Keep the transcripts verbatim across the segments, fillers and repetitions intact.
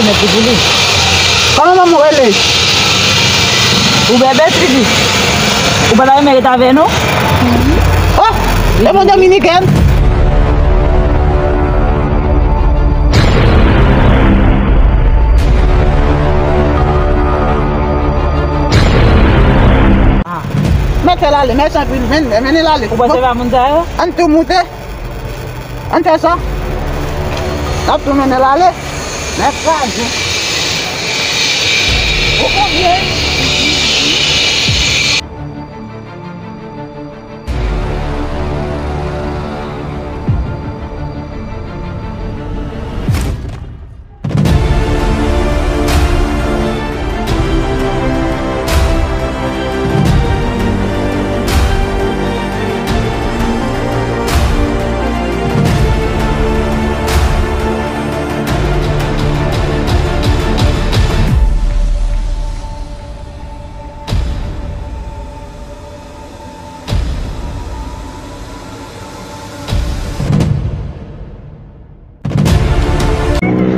Mèt li pou li. Kòman manman w rele? Ou bèbè, Tridi? Ou pa ta renmen ret avè nou? Oh! E bon dominikèn? Mete l ale, mete anpil, men, mennen l ale. Ou panse pa moun sa yo? Ann tou moute. Ann fè sa. N ap tou mennen l ale. Nèg kraze. Ou konbyen?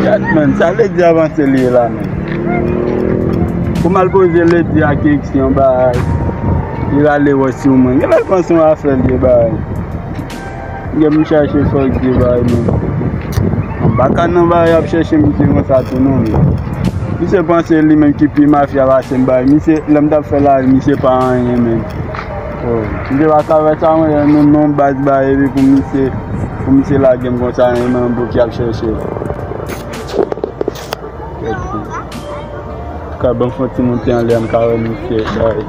Gad, man, sa Lady a panse li ye la, man? Pou m al poze Lady a kesyon, bay, li rale wòch sou mwen. Genlè l panse yon afè li ye, bay. Gen m chache fòk di, bay, man. M pa ka nan bay ap chèche misye konsa tou non, men. Misye panse li menm ki pi mafya pase m, bay. Misye, lè m t ap fè lari, misye pa anyen, men. Oh, misye pa ka fè sa, mwen, non, non, baz, bay, epi pou misye, pou misye lage m konsa, men, nan bouk y ap chèche. Ka ban fon ti moute anlè, m ka wè misye, bay.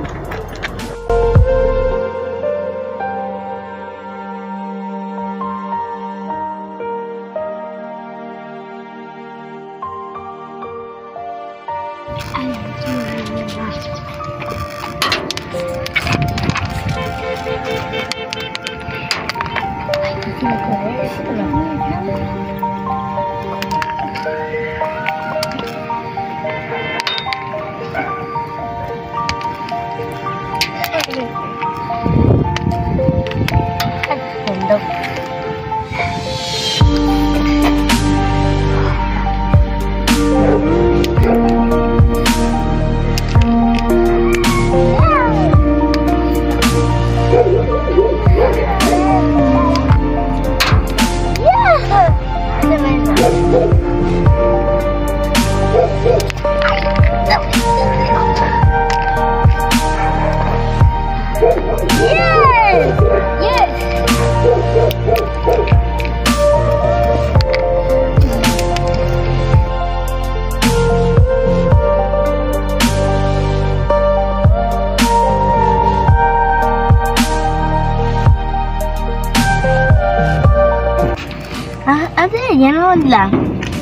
Ah, ate gen lòt la.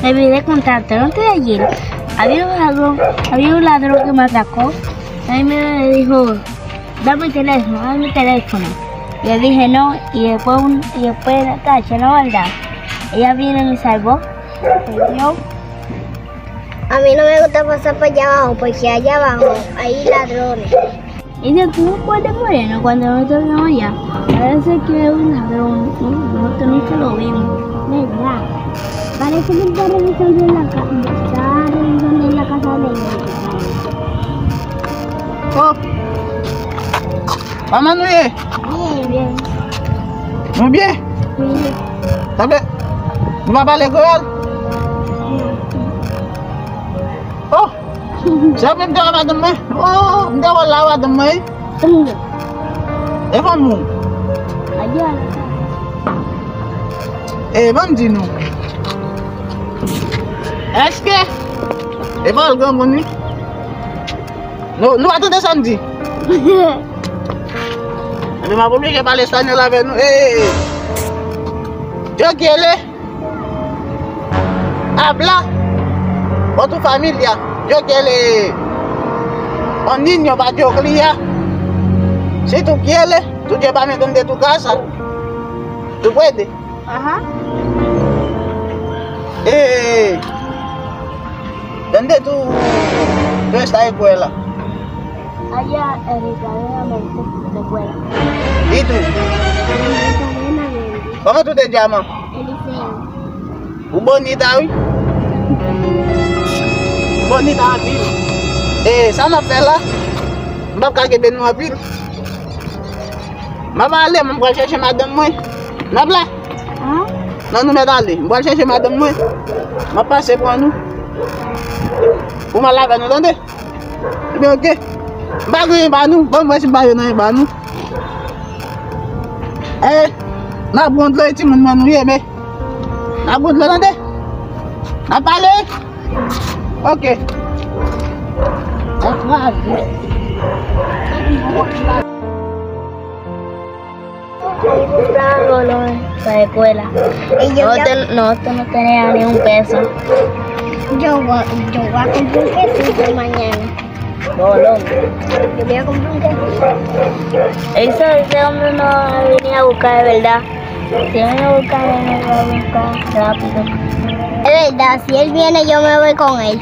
Epi lè konn ta tan te ye. Abi ou ladron, abi ou ladron ki matakò. Ay men ho. Dame telefon, dame telefon. Yo dije no, y después un, y después la calle no valda. Ella viene y me salvó. Yo. A mí no me gusta pasar por allá abajo, porque allá abajo hay ladrones. Ella tuvo cuatro morenos cuando nosotros vivimos allá. Parece que es un ladrón, ¿no? Nosotros nunca lo vemos, ¿verdad? Parece que está revisando en la ca-, está revisando en la casa de ellos. Oh! Kòman nou ye? Byen, byen. Nou byen? Wi. Tanpri, nou pa pale kreyòl? Oh! Se ou menm te wè madanm mwen? Oh, m te wè l la madanm mwen, wi. E fanm ou? E, ban m di nou. Èske? E pawòl granmoun, wi. Nou, nou pa tande sa m di? Ebyen, m ap oblije pale espanyòl avè nou. Ey, ey, ey. Yo quiere hablar con tu familia. Yo quiere un niño para yo criar. Si tú quieres, tú llévame donde tu casa. ¿Tú puedes? Ajá. Eh, ¿dónde tú, tú estás escuela? Allá en Isabela Méndez de escuela. ¿Y tú? Isabela Méndez. ¿Cómo tú te llamas? Eliseo. Ou bonita, wi. Bònit anpil. E sa n ap fè la? M p ap ka kenbe nou anpil. M ap ale, m pral chèche madanm mwen. N ap la? An? Non, nou mèt ale. M pral chèche madanm mwen. M ap pase pran nou. Pou m al avè nou, tande? Ebyen, oke. M pa gen anyen ba nou. Bon, mwen si m pa gen anyen ba nou. E, n ap pran dlo, e timoun mwen nou ye, men. N ap pran dlo, tande? N ap pale. Oke. Sa lòlò, sa e kwè la. Non, te, non, te nou tene ale un peso. Yo voy, yo voy a comprar un quesito mañana. Lòlò. Yo voy a comprar un quesito. Eso, ese hombre no va a venir a buscar, de verdad. Si él me busca, él me va a buscar rápido. Es verdad, si él viene, yo me voy con él.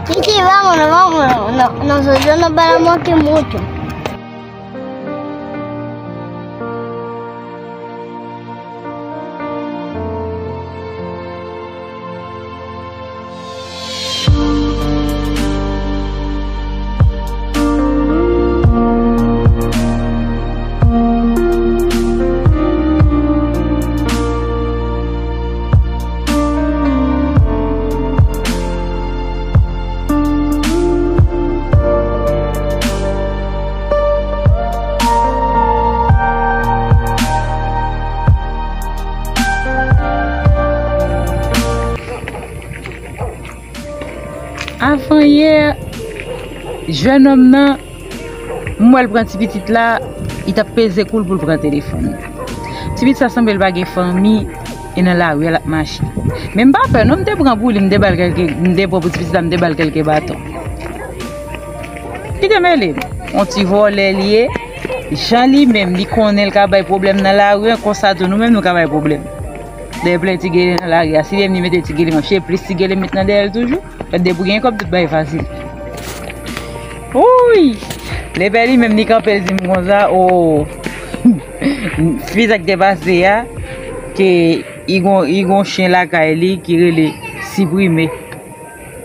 Sí, sí, vámonos, vámonos. No, nosotros nos paramos aquí mucho. Avan yè, jènòm nan, m wè l pran ti pitit la, li t ap peze kou l pou l pran telefòn nan. Ti pitit sa sanble l pa gen fanmi, e nan lari a l ap mache. Men m pa pè non, m te pran pou li, m te ba l kèlke, m te pran pou ti pitit la, m te ba l kèlke baton. Kite mele m. On ti vòlè li ye. Jan li menm, li konnen l ka bay pwoblèm nan lari an, konsa tou nou menm nou ka bay pwoblèm. Dèyè plen ti gele nan lari a, si li menm li mete ti gele, m ap chèche plis ti gele met nan dèyè l toujou. Gade depi w gen kòb, tout bagay fasil. Wouy! Lepè li menm, li kanpe, l di m konsa, o, fi sa k te pase a, ke li gon, li gon chen lakay li ki rele Siprime.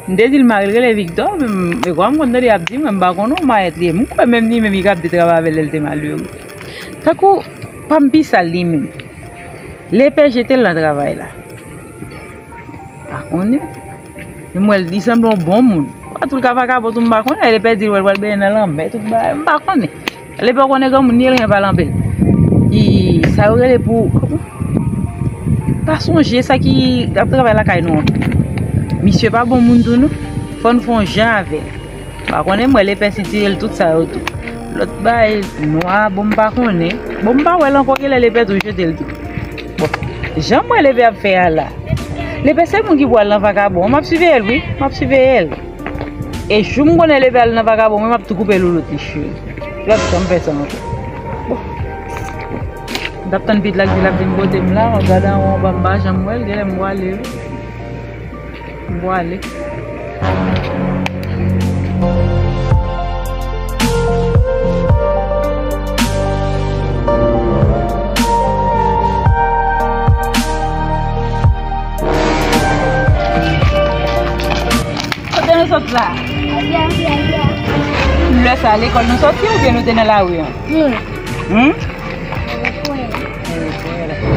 M te di l mari l rele Victor, men m, men kòm m konn tande y ap di, mwen m pa konnen yon mayèt li ye. M kwè menm li menm li kapab te travay avè l lè l te malere. Tankou pa m pi sal li menm. Lepè jete l nan travay la. Pa konnen. Men m wè l, li sanble yon bon moun. Pa tou l ka vakabon tou, m pa konnen. Lepè di l wè l pral benyen nan lanmè, tout bagay, m pa konnen. Lepè w konnen granmoun li ye, l renmen pale anpil. Ki sa yo rele pou, pa sonje sa ki ap travay lakay nou an. Misye pa bon moun tou non. Fò n fè yon jan avè l. M pa konnen, m wè lepè sitire l tout sa yo tou. Lòt bagay nwa, bon, m pa konnen. Bon, m pa wè l ankò, genlè lepè tou jete l tou. Bon, jan m wè lepè ap fè a la. Lepè se moun ki pral nan vakabon. M ap siveye l, wi. M ap siveye l. E jou m konnen lepè al nan vakabon, mwen m ap tou koupe loulout li, cheri. Lòt jan m fè sa ankò. Bon. M t ap tann pitit la k di l ap vin kote m la, m ap gade anwo anba m pa janm wè l, genlè m pwale wi. M pwale. Kote nou sot la? Lè sa, lekòl nou soti oubyen nou te nan lari an? Hmm?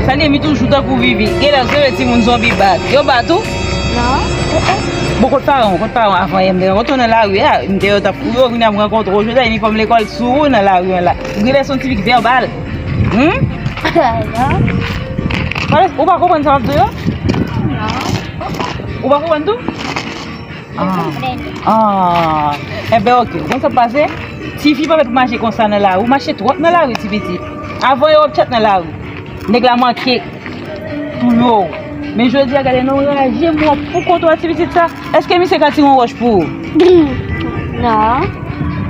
Sa li, mi toujou tankou Vivi. Genlè se vre timoun zonbi bat. Yo bat ou? Non. Bon, kot paran w? Kot paran w avan yè m te rankontre w nan lari a? M te yo t ap kouri, w vin ap rankontre w jodi a, inifòm lekòl sou ou nan lari an la. Ou genlè se yon tifi ki vèbal. Hmm? Non. Ou pa konprann sa m ap di w yo? Non. Ou pa konprann tou? Ah. Ah. Enben, oke. Ou konn sa k pase? Tifi pa mèt mache konsa nan lari. Ou mache twòp nan lari, ti pitit. Avan yo w ap tchat nan lari. Nèg la manke touye w. Men jodi a, gade nan raje m wè w pou kont ou a, ti pitit sa. Èske misye ka tire yon wòch pou ou? Non.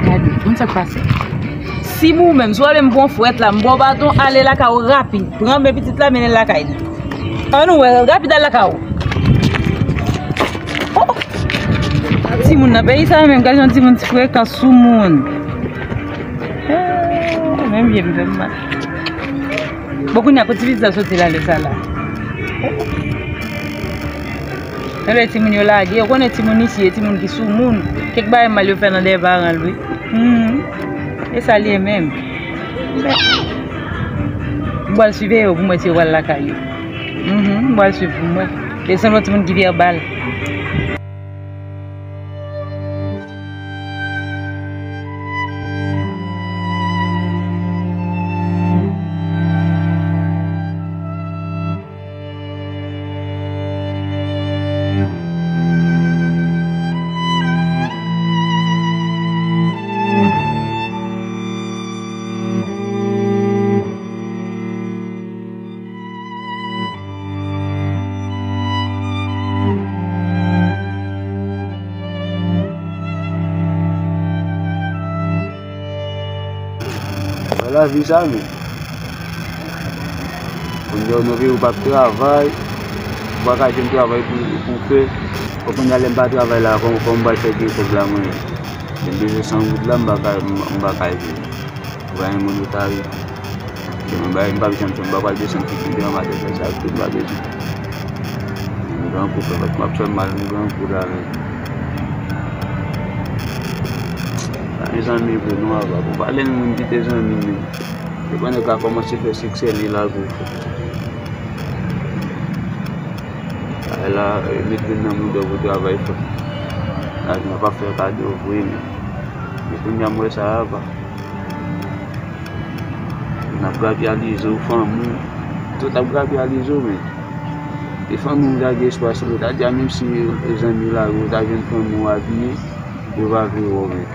Gade, ou konn sa k pase? Si m ou menm, si w ale m pran fwèt la, m ba w baton, ale lakay ou rapid. Pran men pitit la, mennen l lakay li. Ann wè, rapid al lakay ou. Oh! Timoun nan peyi sa menm, gade yon timoun ti frekan sou moun. Eh, menm vye m fè m mal. Bon, kounye a, kot ti pitit sa soti la, lè sa la? Nan lè timoun yo lage, ou konnen timoun isi, e timoun ki soumoun. Kèk bagay mal yo fè nan dèyè paran l, wi. Mhm. E sa l ye menm. M pral siveye yo pou m wè si yo pral lakay yo. Mhm, m pral swiv pou m wè. E se yon lòt timoun ki vèbal. Wè lavi sa, men. Kounye a, nou vin, ou p ap travay, ou pa ka jwenn travay pou, pou fè. Bon, kounye a, lè m pa travay la, kòman, kòman m pral fè gen kòb la, mwen? Lè m bezwen san goud la, m pa ka, m, m pa ka jwenn. Ou pa gen moun ou ta ri. Mwen bay, m p ap janm fè, m pa pral desann ti kite an maten fè sa, tout m pa bezwen. M gran kou, frè, m ap fè mal, m gran kou la, men. Sa, mezanmi, vre, non, apa. Bon, pale n moun kite zanmi, men. Depi nèg la kòmanse fè siksè, li lage w. Ay la, e, met grenn nan mouda w pou travay fè. Lajan pa fè kado vre, men. Men kounye a, m wè sa apa. N ap gabyalize w, fanmi w. Tout ap gabyalize w, men. E fanmi w lage espwa sou ou. Ta di a, menm si zanmi w lage w, ta jwenn fanmi w abiye, yo pa vle wè w, men.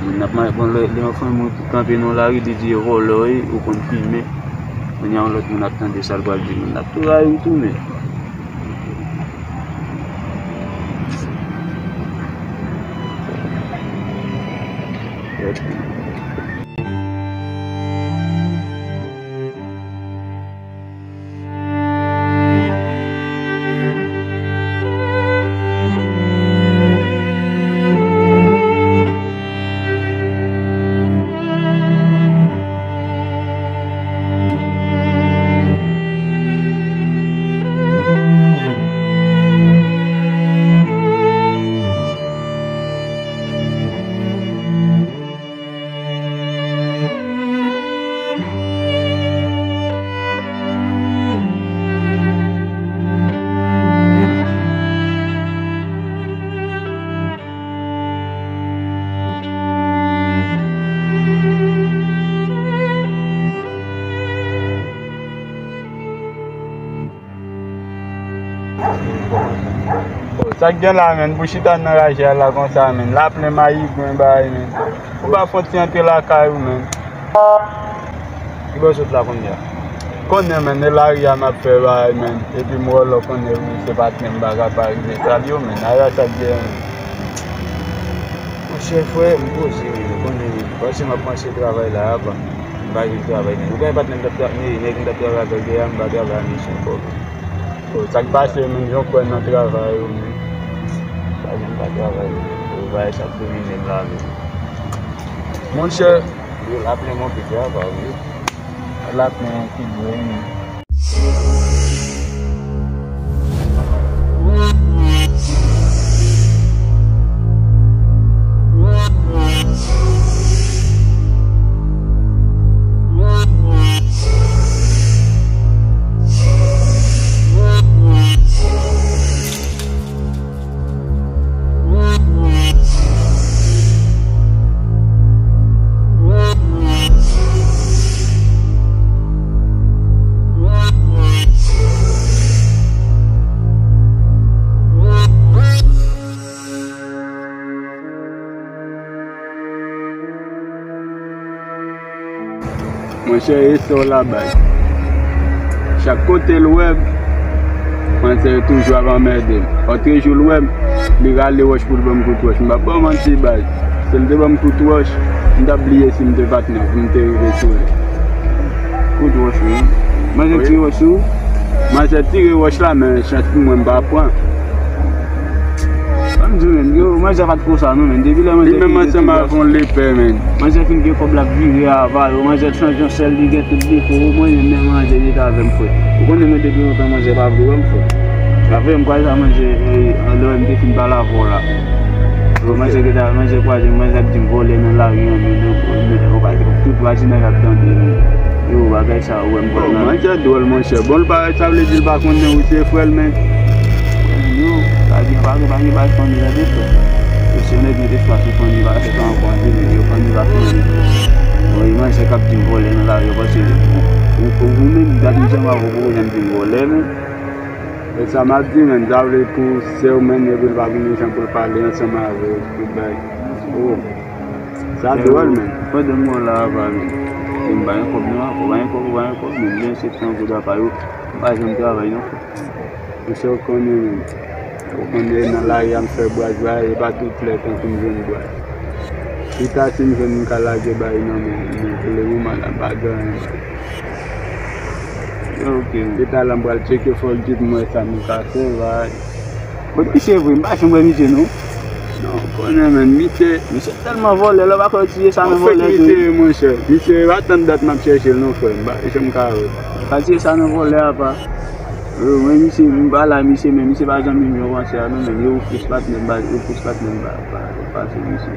Moun ap ma-, bon, lè, lè yon fanmi w kanpe nan lari, li di e vòlò w ye, ou konn fimen. Kounye a, yon lòt moun ap tande sa l pral di moun. L ap tou rayi w tou, men. Oh, sa k gen la, menn? Pou chita nan raje a la konsa, menn. Laplen, mayigwen, bagay, menn. Ou pa fè yon ti antre lakay ou, menn. Kibò w sot la kounye a? Konnen, menn, e lari a m ap fè, bagay, menn. Epi m wè w la, konnen, wi, se patnè m, m pa ka pa rive salye w, menn. Aya, sa k gen, menn? Monchè, frè, m poze, menn, ou konnen, menn. Paske m ap panse travay la, apa. M pa vin travay, menn. Ou konnen patnè m t ap tra-, nèg m t ap travay avè l, deja m pa travay a misyon ankò, menn. Oh, sa k pase, menn, jan w kwè nan travay ou, menn? Sa jan m pa travay, menn. Ou bay sa k domine m la, menn. Monchè, yo laplen monte travay, wi. Laplen ki gwo, menn. Monchè, e sa w la bay. Chak kote l wè m, manzè toujou ap anmède m. Otrejou l wè m, li rale wòch pou l ban m kout wòch. M p ap ba w manti, baz. Si l te ban m kout wòch, m t ap bliye si m te patnè pou m te rive sou li. Kout wòch, wi. Manzè tire wòch sou ou. Manzè tire wòch la, men chans pou mwen, m pa pran. Ban m di w, menn, yo, manzè pa t konsa, non, menn. Depi lè manzè... Li menm ansanm avè yon lepè, menn. Manzè fin gen kòb, l ap vire avè yo. Manzè chanje yon sèl, li gen tout defo. Mwen menm, men manzè rete avè m, frè. Ou konnen, mwen, depi lontan, manzè pa vle wè m, frè. Apre m kwaze a manje, e, lè m te fin pale avè w la. Yo manje ki ta manje kwaze, manje ap di m vòlè nan lari an, men, men, men, yo pa, tout vwazinaj ap tande, men. Yo, bagay sa, ou wè m pral nan. Manje dwòl, monchè. Bon, l pa, sa vle di l pa konnen ou se frè l, men. Yo, pa gen, pa gen, pa gen bagay fanmi tande, frè. Yo, se nèg mete swa sou fanmi, pa se pa ankò, men yo fanmi pa fanmi. Bon, e manje k ap di m vòlè nan lari, yo panse, ou, ou, ou menm, gad m janm avè w, ou janm di m vòlè, men. E sa m ap di, menn, sa vle pou sè w, menn, epi l pa gen jan pou l pale ansanm avè w, tout bagay. Oh, sa dwòl, menn. Pandan m wè w la, apa, menn, e m pa gen kòb, non, apa, ou pa gen kòb, ou pa gen kòb, menn, men se tan gouda pa yo, m pa janm travay, non, frè. Monchè, ou konnen, menn, ou konnen nan lari a m fè bwaz, bagay, e pa tout lè tankou m jwenn bwaz. Pita, si m jwenn, m ka lage bay nan men, men pou le moman la, m pa gen anyen. Ok. Pita la, m pral tcheke fò l di m wè sa m ka fè, bay. Kot misye vre? M pa janm wè misye, non. Non, konnen, menn, misye. Misye tèlman vòlè, lè w pa kwè ti ye sa nan vòlè tou. Misye, monchè. Misye, pa tann dat m ap chèche l, non, frè m. M pa janm ka wè. Pa ti ye sa nan vòlè, apa. Yo, mwen, misye, m pa la, misye, men misye pa janm vin yon konsè a, non, men yo plis patnè m, ba, yo plis patnè m, ba, ba, ba, pase misye.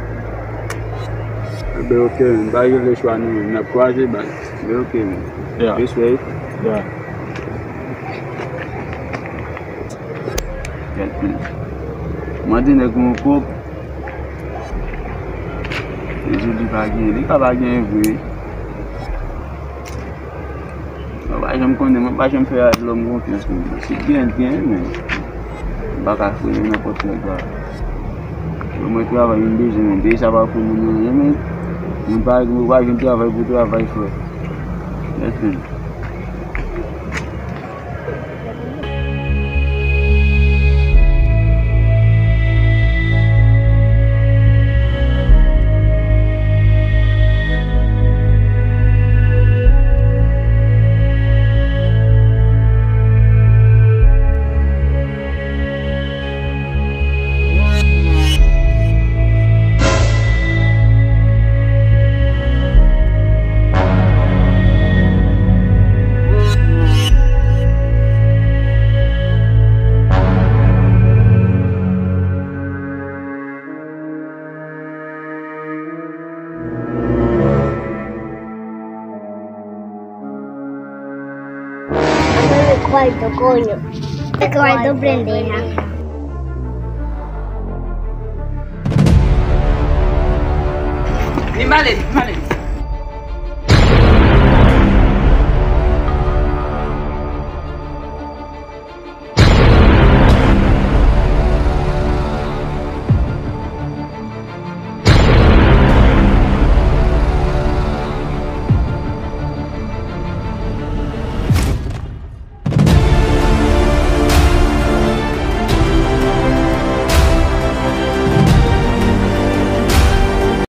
Enben, ok, menn, pa gen lechwa, nou menm, n ap kwaze, bay. Enben, ok, menn. Yeah. Respè. Yeah. Kèt, menn. Mande nèg yon kòb. Li di li pa gen, li ka pa gen vre. Mwen pa janm konnen, mwen pa janm fè lòm konfyans, menn. Si gen, gen, men m pa ka frennen nenpòt nèg la. Lè mwen travay, m bezwen, men deja pa frennen mwen, men mwen pa, mwen pa jwenn travay pou travay, frè. Yes, menn. Acuerdo, coño. Acuerdo, pendeja. Ni vale, ni vale.